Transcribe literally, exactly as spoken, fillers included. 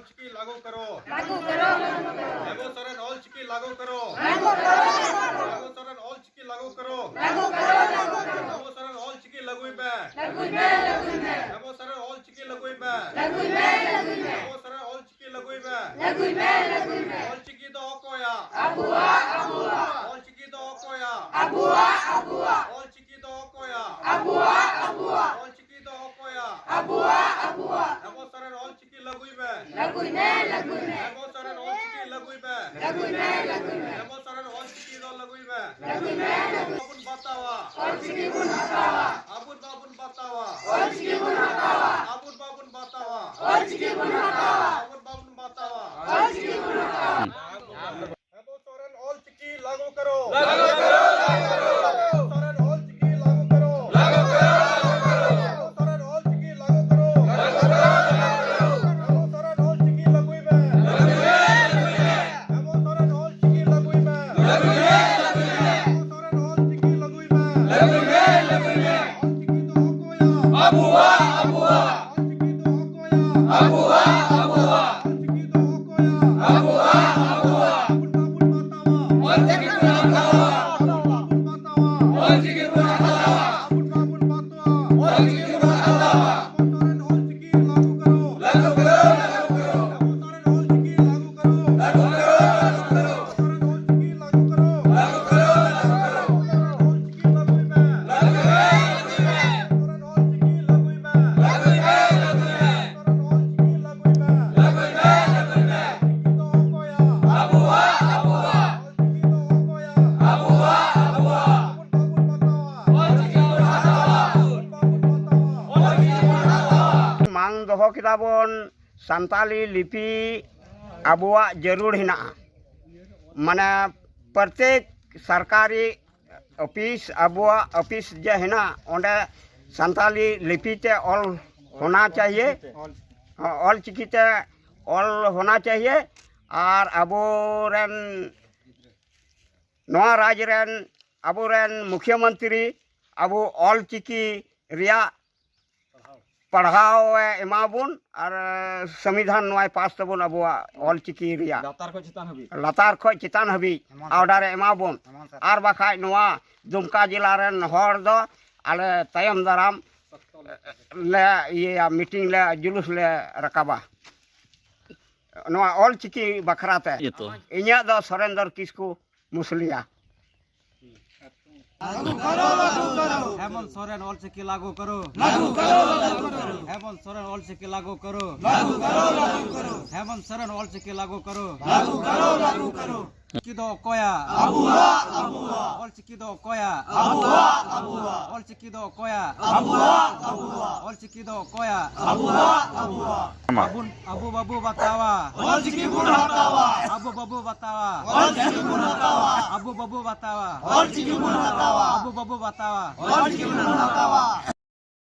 चिकी लागू करो। लागू करो। हेमंत सोरेन ऑल चिकी लागू करो। लागू करो। हेमंत सोरेन ऑल चिकी लागू करो। लागू करो। हेमंत सोरेन ऑल चिकी लगुई बे। लगुई बे, लगुई बे। हेमंत सोरेन ऑल चिकी लगुई बे। लगुई बे, लगुई बे। हेमंत सोरेन ऑल चिकी लगुई बे। लगुई बे, लगुई बे। ऑल चिकी ᱫᱚ ᱚᱠᱚᱭᱟᱜ? ᱟᱵᱚᱣᱟᱜ, ᱟᱵᱚᱣᱟᱜ᱾ ᱚᱞ ᱪᱤᱠᱤ ᱫᱚ ᱚᱠᱚᱭᱟᱜ? ᱟᱵᱚᱣᱟᱜ, ᱟᱵᱚᱣᱟᱜ᱾ ᱚᱞ ᱪᱤᱠᱤ ᱫᱚ ᱚᱠᱚᱭᱟᱜ? ᱟᱵᱚᱣᱟᱜ, ᱟᱵᱚᱣᱟᱜ᱾ ᱚᱞ ᱪᱤᱠᱤ ᱫᱚ ᱚᱠᱚᱭᱟᱜ? ᱟᱵᱚᱣᱟᱜ, ᱟᱵᱚᱣᱟᱜ᱾ ᱟᱵᱚ ᱥᱟᱨᱮᱱ ᱚᱞ ᱪᱤᱠᱤ ᱞᱟᱹᱜᱩᱭ ᱢᱮ᱾ ᱞᱟᱹᱜᱩᱭ ᱢᱮ, ᱞᱟᱹᱜᱩᱭ ᱢᱮ᱾ ᱟᱵᱚ ᱥᱟᱨᱮᱱ ᱚᱞ ᱪᱤᱠᱤ ᱞᱟᱹᱜᱩᱭ ᱢᱮ᱾ ᱞᱟᱹᱜᱩᱭ ᱢᱮ, ᱞᱟᱹᱜᱩᱭ ᱢᱮ᱾ ᱟᱵᱚ ᱥᱟᱨᱮᱱ ᱚᱞ ᱪᱤᱠᱤ ᱫᱚ ᱞᱟᱹᱜᱩᱭ ᱢᱮ᱾ ᱞᱟᱹᱜᱩᱭ ᱢᱮ, ᱞᱟᱹᱜᱩᱭ ᱢᱮ᱾ ᱵᱟᱵᱚᱱ ᱵᱟᱛᱟᱣᱟ᱾ ᱚᱞ ᱪᱤᱠᱤ ᱵᱚᱱ ᱦᱟᱛᱟᱣᱟ᱾ ᱟᱵᱚ ᱵᱟᱵᱚᱱ ᱵᱟᱛᱟᱣᱟ᱾ ᱚᱞ ᱪᱤᱠᱤ ᱵᱚᱱ ᱦᱟᱛᱟᱣᱟ᱾ ᱟᱵᱚ ᱵᱟᱵᱚᱱ ᱵᱟᱛᱟᱣᱟ᱾ ᱚᱞ ᱪᱤᱠᱤ ᱵᱚᱱ ᱦᱟᱛᱟᱣᱟ᱾ ᱟᱵᱚ ᱵᱟᱵᱚᱱ ᱵᱟᱛᱟᱣᱟ᱾ ᱚᱞ ᱪᱤᱠᱤ ᱵᱚᱱ ᱦᱟᱛᱟᱣᱟ᱾ ᱦᱮᱢᱚᱱᱛ ᱥᱚᱨᱮᱱ ᱚᱞ ᱪᱤᱠᱤ ᱞᱟᱹᱜᱩ ᱠᱟᱨᱚ᱾ ᱞᱟᱹᱜᱩ ᱠᱟᱨᱚ, ᱞᱟᱹᱜᱩ ᱠᱟᱨᱚ᱾ ᱦᱮᱢᱚᱱᱛ ᱥᱚᱨᱮᱱ ᱚᱞ ᱪᱤᱠᱤ ᱞᱟᱹᱜᱩ ᱠᱟᱨᱚ᱾ ᱞᱟᱹᱜᱩ ᱠᱟᱨᱚ, ᱞᱟᱹᱜᱩ ᱠᱟᱨᱚ᱾ ᱦᱮᱢᱚᱱᱛ ᱥᱚᱨᱮᱱ ᱚᱞ ᱪᱤᱠᱤ ᱞᱟᱹᱜᱩ ᱠᱟᱨᱚ᱾ ᱞᱟᱹᱜᱩ ᱠᱟᱨᱚ, ᱞᱟᱹᱜᱩ ᱠᱟᱨᱚ᱾ ᱦᱮᱢᱚᱱᱛ ᱥᱚᱨᱮᱱ ᱚᱞ ᱪᱤᱠᱤ ᱞᱟᱹᱜᱩᱭ ᱢᱮ᱾ ᱞᱟᱹᱜᱩᱭ ᱢᱮ, ᱞᱟᱹᱜᱩᱭ ᱢᱮ᱾ ᱦᱮᱢᱚᱱᱛ ᱥᱚᱨᱮᱱ ᱚᱞ ᱪᱤᱠᱤ ᱞᱟᱹᱜᱩᱭ ᱢᱮ᱾ ᱞᱟᱹᱜᱩᱭ ᱢᱮ, ᱞᱟᱹᱜᱩᱭ ᱢᱮ᱾ ᱦᱮᱢᱚᱱᱛ ᱥᱚᱨᱮᱱ ᱚᱞ ᱪᱤᱠᱤ ᱞᱟᱹᱜᱩᱭ ᱢᱮ᱾ ᱞᱟᱹᱜᱩᱭ ᱢᱮ, ᱞᱟᱹᱜᱩᱭ ᱢᱮ᱾ ᱚᱞ ᱪᱤᱠᱤ ᱫᱚ ᱚᱠᱚᱭᱟᱜ? ᱟᱵᱚᱣᱟᱜ, ᱟᱵᱚᱣᱟᱜ᱾ ᱚᱞ ᱪᱤᱠᱤ ᱫᱚ ᱚᱠᱚᱭᱟᱜ? ᱟᱵᱚᱣᱟᱜ, ᱟᱵᱚᱣᱟᱜ᱾ ᱚᱞ ᱪᱤᱠᱤ ᱫᱚ ᱚᱠᱚᱭᱟᱜ? ᱟᱵᱚᱣᱟᱜ, ᱟᱵᱚᱣᱟᱜ᱾ ᱟᱵᱚ ᱵᱟᱵᱚᱱ ᱵᱟᱛᱟᱣᱟ᱾ ᱚᱞ ᱪᱤᱠᱤ ᱵᱚᱱ ᱦᱟᱛᱟᱣᱟ᱾ ᱟᱵᱚ ᱵᱟᱵᱚᱱ ᱵᱟᱛᱟᱣᱟ᱾ ᱚᱞ ᱪᱤᱠᱤ ᱵᱚᱱ ᱦᱟᱛᱟᱣᱟ᱾ ᱟᱵᱚ ᱵᱟᱵᱚᱱ ᱵᱟᱛᱟᱣᱟ᱾ ᱚᱞ ᱪᱤᱠᱤ ᱵᱚᱱ ᱦᱟᱛᱟᱣᱟ᱾ ᱦᱮᱢᱚᱱᱛ ᱥᱚᱨᱮᱱ ᱚᱞ ᱪᱤᱠᱤ ᱞᱟᱹᱜᱩ ᱠᱟᱨᱚ᱾ ᱞᱟᱹᱜᱩ ᱠᱟᱨᱚ, ᱞᱟᱹᱜᱩ ᱠᱟᱨᱚ᱾ ᱦᱮᱢᱚᱱᱛ ᱥᱚᱨᱮᱱ ᱚᱞ ᱪᱤᱠᱤ ᱞᱟᱹᱜᱩ ᱠᱟᱨᱚ᱾ ᱞᱟᱹᱜᱩ ᱠᱟᱨᱚ, ᱞᱟᱹᱜᱩ ᱠᱟᱨᱚ᱾ ᱦᱮᱢᱚᱱᱛ ᱥᱚᱨᱮᱱ ᱚᱞ ᱪᱤᱠᱤ ᱞᱟᱹᱜᱩ ᱠᱟᱨᱚ᱾ ᱞᱟᱹᱜᱩ ᱠᱟᱨᱚ, ᱞᱟᱹᱜᱩ ᱠᱟᱨᱚ᱾ ᱦᱮᱢᱚᱱᱛ ᱥᱚᱨᱮᱱ ᱚᱞ ᱪᱤᱠᱤ ᱞᱟᱹᱜᱩᱭ ᱢᱮ᱾ ᱞᱟᱹᱜᱩᱭ ᱢᱮ, ᱞᱟᱹᱜᱩᱭ ᱢᱮ᱾ ᱦᱮᱢᱚᱱᱛ ᱥᱚᱨᱮᱱ ᱚᱞ ᱪᱤᱠᱤ ᱞᱟᱹᱜᱩᱭ ᱢᱮ᱾ ᱞᱟᱹᱜᱩᱭ ᱢᱮ, ᱞᱟᱹᱜᱩᱭ ᱢᱮ᱾ ᱦᱮᱢᱚᱱᱛ ᱥᱚᱨᱮᱱ ᱚᱞ ᱪᱤᱠᱤ ᱞᱟᱹᱜᱩᱭ ᱢᱮ᱾ ᱞᱟᱹᱜᱩᱭ ᱢᱮ, ᱞᱟᱹᱜᱩᱭ ᱢᱮ᱾ ᱚᱞ ᱪᱤᱠᱤ ᱫᱚ ᱚᱠᱚᱭᱟᱜ? ᱟᱵᱚᱣᱟᱜ, ᱟᱵᱚᱣᱟᱜ᱾ ᱚᱞ ᱪᱤᱠᱤ ᱫᱚ ᱚᱠᱚᱭᱟᱜ? ᱟᱵᱚᱣᱟᱜ, ᱟᱵᱚᱣᱟᱜ᱾ ᱟᱵᱚ ᱵᱟᱵᱚᱱ ᱵᱟᱛᱟᱣᱟ᱾ ᱚᱞ ᱪᱤᱠᱤ ᱵᱚᱱ ᱦᱟᱛᱟᱣᱟ᱾ ᱟᱵᱚ ᱵᱟᱵᱚᱱ ᱵᱟᱛᱟᱣᱟ᱾ ᱚᱞ ᱪᱤᱠᱤ ᱵᱚᱱ ᱦᱟᱛᱟᱣᱟ᱾ ᱢᱟᱝ ᱫᱚᱦᱚ ᱠᱮᱫᱟ ᱵᱚᱱ ᱥᱟᱱᱛᱟᱞᱤ ᱞᱤᱯᱤ ᱟᱵᱚᱣᱟᱜ ᱡᱟᱹᱨᱩᱲ ᱦᱮᱱᱟᱜᱼᱟ᱾ ᱢᱟᱱᱮ ᱯᱨᱚᱛᱮᱠ ᱥᱚᱨᱠᱟᱨᱤ ᱚᱯᱷᱤᱥ, ᱟᱵᱚᱣᱟᱜ ᱚᱯᱷᱤᱥ ᱡᱮ ᱦᱮᱱᱟᱜ, ᱚᱸᱰᱮ ᱥᱟᱱᱛᱟᱞᱤ ᱞᱤᱯᱤ ᱛᱮ ᱚᱞ ᱦᱳᱱᱟ ᱪᱟᱦᱤᱭᱮ, ᱚᱞ ᱪᱤᱠᱤ ᱛᱮ ᱚᱞ ᱦᱳᱱᱟ ᱪᱟᱦᱤᱭᱮ᱾ ᱟᱨ ᱟᱵᱚᱨᱮᱱ ᱱᱚᱣᱟ ᱨᱟᱡᱽ ᱨᱮᱱ ᱟᱵᱚᱨᱮᱱ ᱢᱩᱠᱷᱭᱟᱹ ᱢᱚᱱᱛᱨᱤ ᱟᱵᱚ ᱚᱞ ᱪᱤᱠᱤ ᱨᱮᱭᱟᱜ ᱯᱟᱲᱦᱟᱣ ᱮ ᱮᱢᱟ ᱵᱚᱱ ᱟᱨ ᱥᱚᱝᱵᱤᱫᱷᱟᱱ ᱱᱚᱣᱟᱭ ᱯᱟᱥ ᱛᱟᱵᱚᱱ ᱟᱵᱚᱣᱟᱜ ᱚᱞᱪᱤᱠᱤ ᱨᱮᱭᱟᱜ᱾ ᱞᱟᱛᱟᱨ ᱠᱷᱚᱱ ᱪᱮᱛᱟᱱ ᱦᱟᱹᱵᱤᱡ᱾ ᱞᱟᱛᱟᱨ ᱠᱷᱚᱱ ᱪᱮᱛᱟᱱ ᱦᱟᱹᱵᱤᱡ ᱮᱢᱟᱱ ᱚᱨᱰᱟᱨ ᱮ ᱮᱢᱟ ᱵᱚᱱ᱾ ᱮᱢᱟᱱ ᱥᱟᱨ᱾ ᱟᱨ ᱵᱟᱠᱷᱟᱡ ᱱᱚᱣᱟ ᱫᱩᱢᱠᱟ ᱡᱮᱞᱟ ᱨᱮᱱ ᱦᱚᱲ ᱫᱚ ᱟᱞᱮ ᱛᱟᱭᱚᱢ ᱫᱟᱨᱟᱢ ᱞᱮ ᱤᱭᱟᱹᱭᱟ, ᱢᱤᱴᱤᱝ ᱞᱮ, ᱡᱩᱞᱩᱥ ᱞᱮ ᱨᱟᱠᱟᱵᱟ ᱱᱚᱣᱟ ᱚᱞᱪᱤᱠᱤ ᱵᱟᱠᱷᱨᱟ ᱛᱮ᱾ ᱤᱭᱟᱹ ᱛᱚ᱾ ᱤᱧᱟᱹᱜ ᱫᱚ ᱥᱚᱨᱮᱱᱫᱨᱚ ᱠᱤᱥᱠᱩ ᱢᱩᱥᱞᱤᱭᱟ᱾ हेमंत सोरेन ऑल चिकी लागू करो। लागू करो, लागू करो। हेमंत सोरेन ऑल चिकी लागू करो। लागू करो, लागू करो। हेमंत सोरेन ऑल चिकी लागू करो। लागू करो, लागू करो। चिकी दो कोया। अबुआ, अबुआ। ऑल चिकी दो कोया। अबुआ, अबुआ। ऑल चिकी दो कोया। अबुआ, अबुआ। ऑल चिकी दो कोया। अबुआ, अबुआ। ᱟᱵᱚ, ᱟᱵᱚ ᱵᱟᱵᱚ ᱵᱟᱛᱟᱣᱟ᱾ ᱚᱞᱪᱤᱠᱤ ᱵᱚᱱ ᱦᱟᱛᱟᱣᱟ᱾ ᱟᱵᱚ ᱵᱟᱵᱚ ᱵᱟᱛᱟᱣᱟ᱾ ᱚᱞᱪᱤᱠᱤ ᱵᱚᱱ ᱦᱟᱛᱟᱣᱟ᱾ ᱟᱵᱚ ᱵᱟᱵᱚ ᱵᱟᱛᱟᱣᱟ᱾ ᱚᱞᱪᱤᱠᱤ ᱵᱚᱱ ᱦᱟᱛᱟᱣᱟ᱾ ᱟᱵᱚ ᱵᱟᱵᱚ ᱵᱟᱛᱟᱣᱟ᱾ ᱚᱞᱪᱤᱠᱤ ᱵᱚᱱ ᱦᱟᱛᱟᱣᱟ᱾